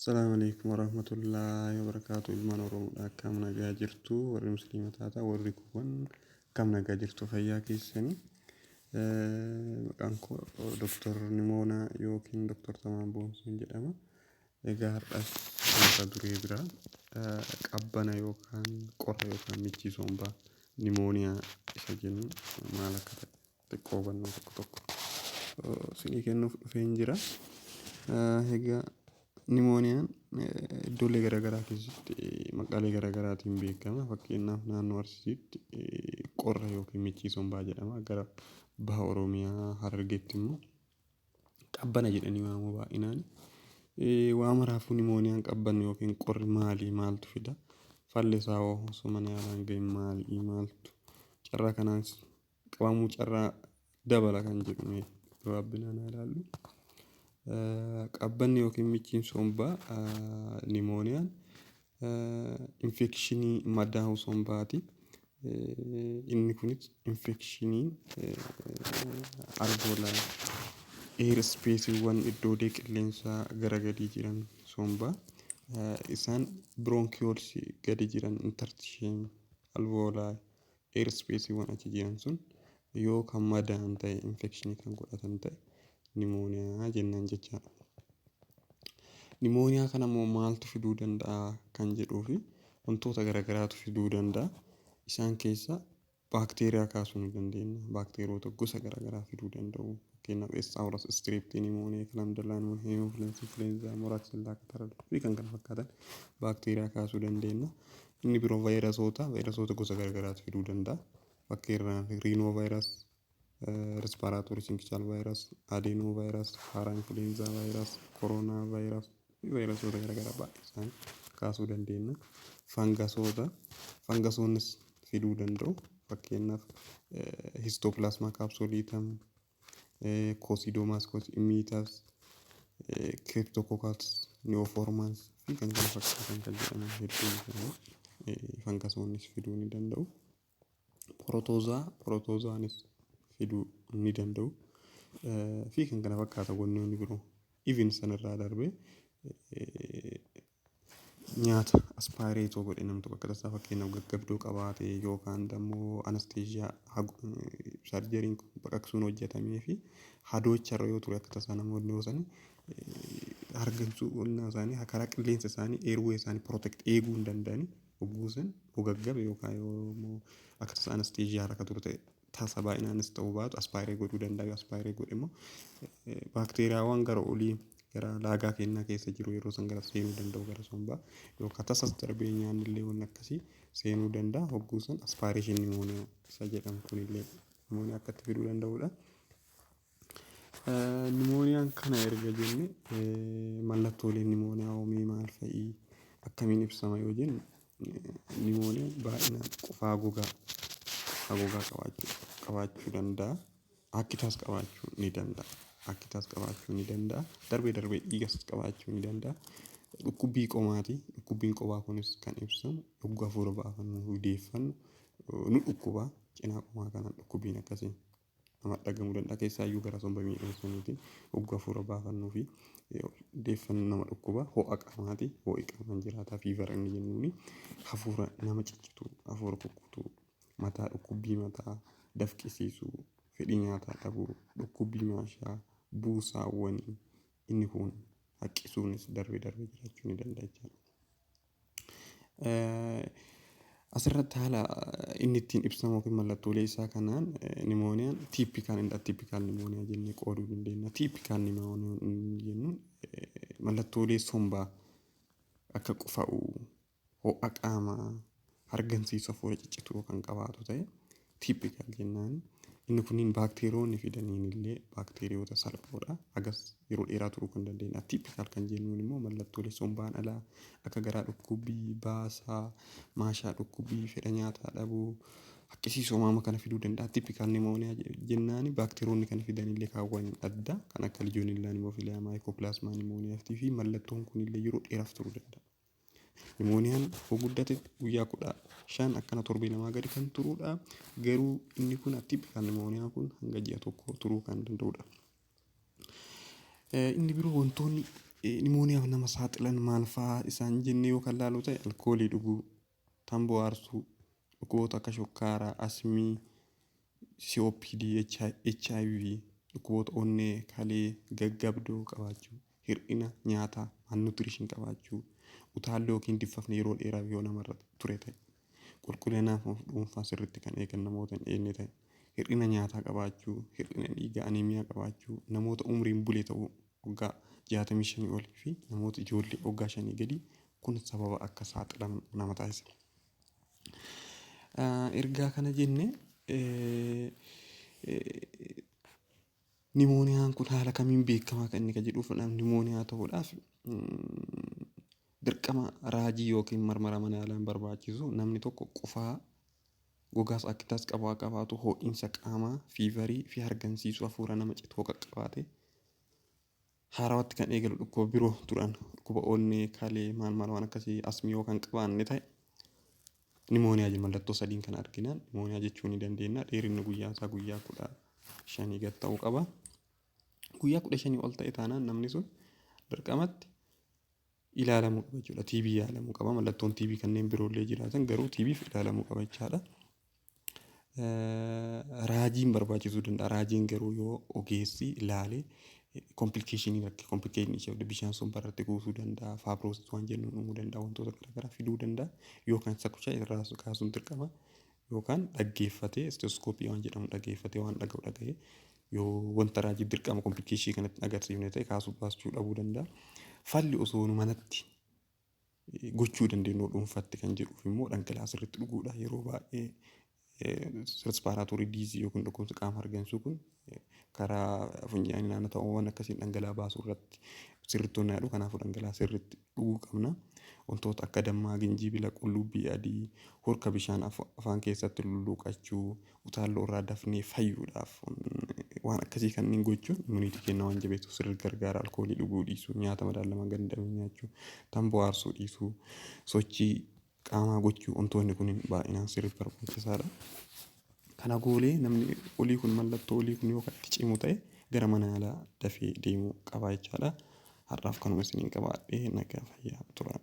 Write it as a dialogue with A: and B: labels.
A: Assalamu alaikum warahmatullahi wabarakatuh. Ilmaan Oromoodha, akkam nagaa jirtu? Warri Musliima taata, warri kuwwan akkam nagaa jirtu, fayyaa keessanii? Maqaan koo Dr. Nimoonaa yookiin Dr. Tamaan Boonsuun jedhama. Egaa har'as mata duree biraa qabbana yookaan qorra yookaan michii sombaa, nimooniyaa isa jennu maal akka ta'e xiqqoo hubannoo tokko tokko isinii kennuuf dhufeen jira. Egaa nimooniyaan iddoolee garaagaraa keessatti maqaalee garaagaraatiin beekama. Fakkeenyaaf, naannoo Arsiitti qorra yookiin michii sombaa jedhama. Gara baha Oromiyaa Harargeetti immoo qabbana jedhanii waamu baay'inaan. Waa maraafuu nimooniyaan, qabbanni yookiin qorri maali? Maaltu fida? Falli isaa hoo osoo mana yaalaa hin gahin maali? Maaltu carraa kanaan qabamuu carraa dabala kan jedhu mee gabaabbinaan haa ilaallu. Qabbanni yookiin michiin sombaa, nimooniyaan, infekshinii madaa'uu sombaati. Inni kunis infekshiniin alveolar air spaceiiwwan, iddoolee qilleensaa gara gadii jiran sombaa, isaan bronchioles gadi jiran, interstitium, alveolar air spaceiiwwan achi jiran sun yoo kan madaa'an ta'e, infekshinii kan godhatan ta'e, nimooniyaa jennaan jechaadha. Nimooniyaa kana immoo maaltu fiduu danda'a kan jedhuu fi wantoota garaagaraatu fiduu danda'a. Isaan keessaa baakteeriyaa kaasuu ni dandeenya. Baakteeriyoota gosa garaagaraa fiduu danda'u. Fakkeenyaaf, S. aureus, Strep pneumoniae, Klebsiella pneumoniae, Haemophilus influenzae, Moraxella catarrhalis fi kan kana fakkaatan baakteeriyaa kaasuu dandeenya. Inni biroo vaayirasoota gosa garaagaraatu fiduu danda'a. Fakkeenyaaf, rhinovirus, respiratory syncytial virus, adenovirus, parainfluenza virus, corona virus fi vaayirasoota garaagaraa baay'ee isaanii kaasuu dandeenya. Fangasoota, fangasoonnis fiduu danda'u. Fakkeenyaaf, Histoplasma capsulatum, Coccidioides immitis, Cryptococcus neoformans fi kan kana fakkaatan kan jedhaman hedduun isaanii fangasoonnis fiduu ni danda'u. Protozoa, protozoaanis fiduu ni danda'u. Fi kan kana fakkaatan wantoonni biroo. Even sanarraa darbee nyaata aspirate godhe namni tokko akka tasaa, fakkeenyaaf, gaggabdoo qabaate yookaan immoo anesthesia surgeryn baqaqsuun hojjetamee fi hadoocharra yoo ture, akka tasaa namoonni yoo sani hargansuu isaanii karaa qilleensa isaanii, airway isaanii protect eeguu hin danda'ani, hogguu san yoo gaggabe yookaan yoo akka tasaa anesthesia irra akka ture ta'e, tasa baay'inaanis ta'uu baatu aspirate godhuu danda'a. Yoo aspirate godhe immoo baakteeriyaawwan gara olii gara laagaa keenyaa keessa jiru yeroo san gara seenuu danda'u, gara sombaa, yookaan tasas darbee nyaanni illee wanni akkasii seenuu danda'a. Hogguu san aspiration pneumonia isa jedhamu kunillee pneumonia akkatti fiduu danda'udha. Nimooniyaan kana erga jenne, mallattooleen nimooniyaa hoomii maal fa'ii, akkamiin ibsama yoo jenne, nimooniyaan baay'inaan qufaa gogaa qabaachuu danda'a. Haqqitaas qabaachuu ni danda'a. Haqqitaas qabaachuu ni danda'a. Darbee darbee dhiigas qabaachuu ni danda'a. Dhukkubbii qomaati. Dhukkubbiin qomaa kunis kan ibsamu yogguu hafuura baafannu, deeffannu nu dhukkuba. Cinaa qomaa kanaan dhukkubbiin akkasii nama dhagahamuu danda'a. Keessaayyuu gara somba miidhamsaniitiin yogguu hafuura baafannuu fi deeffannu nama dhukkuba. Ho'a qaamaati. Ho'i qaamaan jiraata. Fever inni jennuuni. Hafuura nama ciccitu, hafuura kukkutuu, mataa dhukkubbii mataa, dafqisiisuu, fedhii nyaataa dhabuu, dhukkubbii maashaa, buusaawwanii, inni kun haqqisuunis darbee darbee jiraachuu ni danda'a jechaadha. Asirratti haala inni ittiin ibsamu yookiin mallattoolee isaa kanaan nimooniyaan typical and atypical pneumonia jennee qooduu dandeenya. Typical pneumonia jennuun mallattoolee sombaa akka qufa'uu, ho'a qaamaa, hargansiisuu, hafuura ciccituu kan qabaatu ta'e typical jennaan. Inni kunniin baakteeriyoonni fidaniin illee baakteeriyoota salphoodha. Hagas yeroo dheeraa turuu kan dandeenye. Atypical kan jennuun immoo mallattoolee sombaan alaa akka garaa dhukkubbii, baasaa, maashaa dhukkubbii, fedha nyaataa dhabuu, haqqisiisuu maama kana fiduu danda'a. Atypical pneumonia jennaani baakteeriyoonni kan fidan illee kaawwan adda kan akka Legionella pneumophila, Mycoplasma pneumoniae fi mallattoon kunillee yeroo dheeraaf turuu danda'a. Nimooniyaan yoo guddate guyyaa 15 akkana, torbee 2 gadi kan turudha. Garuu inni kun, atypical pneumonia kun, hanga ji'a 1 turuu kan danda'udha. Inni biroo wantoonni Nimooniyaaf nama saaxilan maal fa'aa isaan jennee yoo kan laalu ta'e, alkoolii dhuguu, tamboo aarsuu, dhukkuboota akka shukkaaraa, asmii, COPD, HIV, dhukkuboota onnee, kalee, gaggabdoo qabaachuu, hir'ina nyaataa, malnutrition qabaachuu, utaalloo yookiin diffafni yeroo dheeraaf yoo namarra ture ta'e, qulqullina dhuunfaa sirriitti kan eegan namoota hin eegne ta'e, hir'ina nyaataa qabaachuu, hir'ina dhiigaa aneemiyaa qabaachuu, namoota umriin bule ta'uu, waggaa 65 olii fi namoota ijoollee waggaa 5 gadi, kun sababa akka saaxilamu nama taasisa. Ergaa kana jenne, nimooniyaan kun haala kamiin beekamaa kan inni kan jedhuuf, nimooniyaa ta'uudhaaf dirqama raajii yookiin marmara mana yaalaan barbaachisu. Namni tokko qufaa gogaas akkitaas qabaa qabaatu, ho'iinsa qaamaa, feverii fi hargansiisuu, hafuura nama citoo qaqqabaate, haarawatti kan eegalu dhukkuba biroo turan, dhukkuba onnee, kalee, maal maal waan akkasii, asmii yoo kan qabaanne ta'e, nimooniyaa mallattoo sadiin kan arginaan nimooniyaa jechuu ni dandeenya. Dheerinni guyyaa isaa guyyaa 15 gad ta'uu qaba. Guyyaa 15 ol ta'e taanaan namni sun dirqamatti ilaalamuu qaba jechuudha. TB yaalamuu qaba. Mallattoon TB kanneen biroollee jiraatan garuu TBf ilaalamuu qaba jechaadha. Raajiin barbaachisuu danda'a. Raajiin garuu yoo ogeessi ilaalee complicationii rakkee, complicationii ishee bishaan somba irratti kuusuu danda'a. Fibrosis waan jennuun uumuu danda'a. Wantoota garaagaraa fiduu danda'a. Yookaan sakushaa irraa kaasuun dirqama. Yookaan dhaggeeffatee, stethoscopeii waan jedhamu dhaggeeffatee, waan dhaga'u dhaga'ee, yoo wanta raajii dirqama complicationii kanatti agarsiifne ta'e kaasuu baasuu dhabuu danda'a. Falli osoo nu manatti gochuu dandeenyu dhuunfatti kan jedhuuf immoo dhangala'aa sirriitti dhuguudha. Yeroo baay'ee respiratory disease yookiin dhukkubsa qaama hargansuu kun karaa funyaanii naannoo ta'uuwwan akkasiin dhangala'aa baasuu irratti sirriitti honnaa jedhu. Kanaafuu dhangala'aa sirriitti dhuguu qabna. Wantoota akka dammaa, ginjibila, qullubbii adii, hurka bishaan afaan keessatti lulluuqachuu, utaalloo irraa dafnee fayyuudhaaf waan akkasii kanneen gochuun immunity keenya waan jabeessuuf sirriitti gargaara. Alkoolii dhuguu dhiisuu, nyaata madaalamaa gad hin nyaachuu, tamboo aarsuu dhiisuu, sochii qaamaa gochuu, wantoonni kun baay'inaan sirriitti barbaachisaadha. Kana goolee namni olii kun, mallattoo olii kun yoo itti cimu ta'e, gara mana yaalaa dafee deemuu qaba jechaadha. Har'aaf kanuma isiniin qabaadhee, nagaa fayyaa tura.